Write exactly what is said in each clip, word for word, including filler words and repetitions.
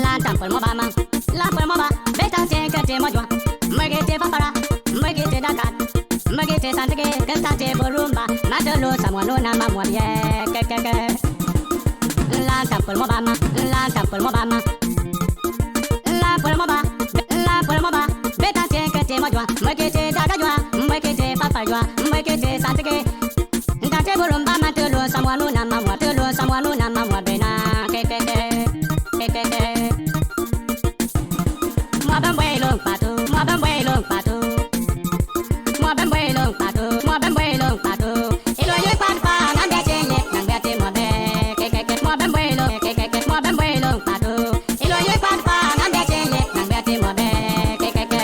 Lan tampul mo ba ma, lan pul mo ba, betang tien kete mo jua. Mege te papara, mege te dakat, mege te santege, kentang te burumba, matulu samwanu nama mo ye, ke, ke, ke. Lan tampul mo ba ma, lan tampul mo ba ma. Lan pul mo ba, lan pul mo ba, betang tien kete mo jua, mege te dakat jua, mege te papara jua, mege te santege. Ntate burumba matulu samwanu nama mo, tulu samwanu nama mo bena, ke, ke, ke, ke, ke, ke. Mo bembe lung patu, mo bembe lung patu. Mo bembe lung patu, mo bembe lung patu. Ilo ye pat pa, nang bia chenye, nang bia te mo be, ke, ke, ke. Mo bembe lung, ke, ke, ke. Mo bembe lung patu. Ilo ye pat pa, nang bia chenye, nang bia te mo be, ke, ke, ke.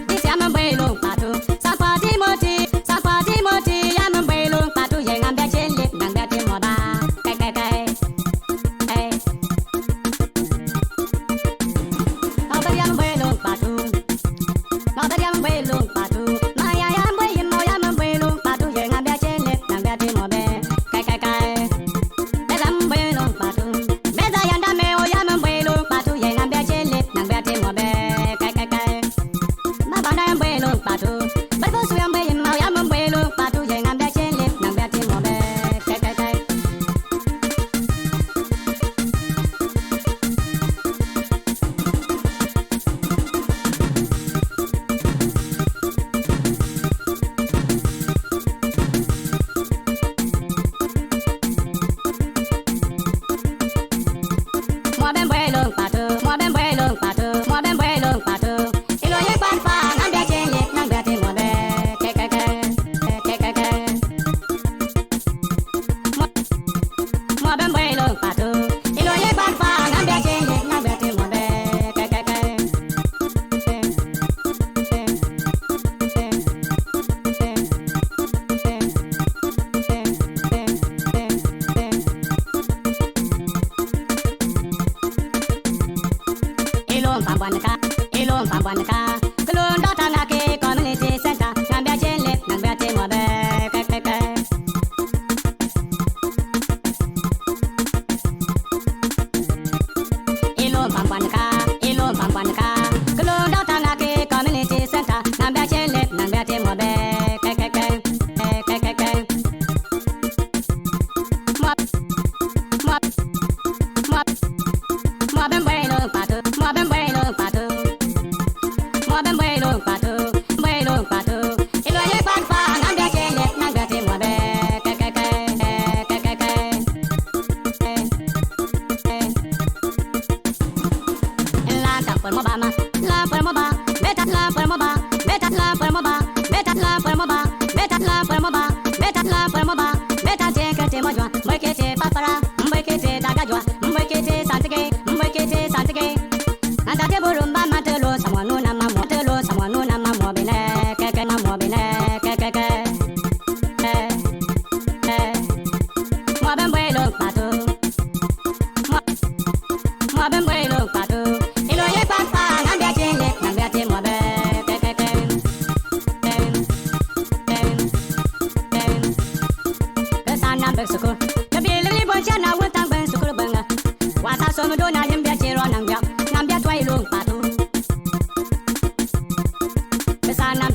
Disi ya membelung patu, sapa Timothy, sapa Timothy ya membelung patu, ye ngambia chenye, ngambia timoba, kai, kai, kai. Hey. Nobody ya membelung patu. Nobody ya membelung patu. Maya ya mbe yimo ya membelung patu, ye ngambia chenye, ngambia timobe, kai, kai, kai. Beza membelung patu. Beza yanda me o ya membelung patu, ye ngambia chenye, ngambia timobe, kai, kai, kai. Mabanda ya membelung patu. Berbosu ya mbe yimo ya membelung patu, ye ngambia chenye, ngambia timobe, kai, kai, kai. Mo bembe lung patu, mo bembe lung patu, mo bembe lung patu. Ilo ye pat pa, ngambia chenye, ngambia timobe, ke, ke, ke, ke, ke, ke. Mo, mo bembe lung patu. Ilo ye pat pa, ngambia chenye, ngambia timobe, ke, ke, ke. Ilum pambanka, ilum pambanka. Kulun dota ngake community center. Ngambia chenye, ngambia timobe, ke, ke, ke. Ilum pambanka, ilum pambanka. Kulun dota ngake community center. Ngambia chenye, ngambia timobe, ke, ke, ke. Ke, ke, ke, ke. Mo, mo, mo, mo bembe lung patu, mo bembe lung patu.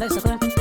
Lasha kura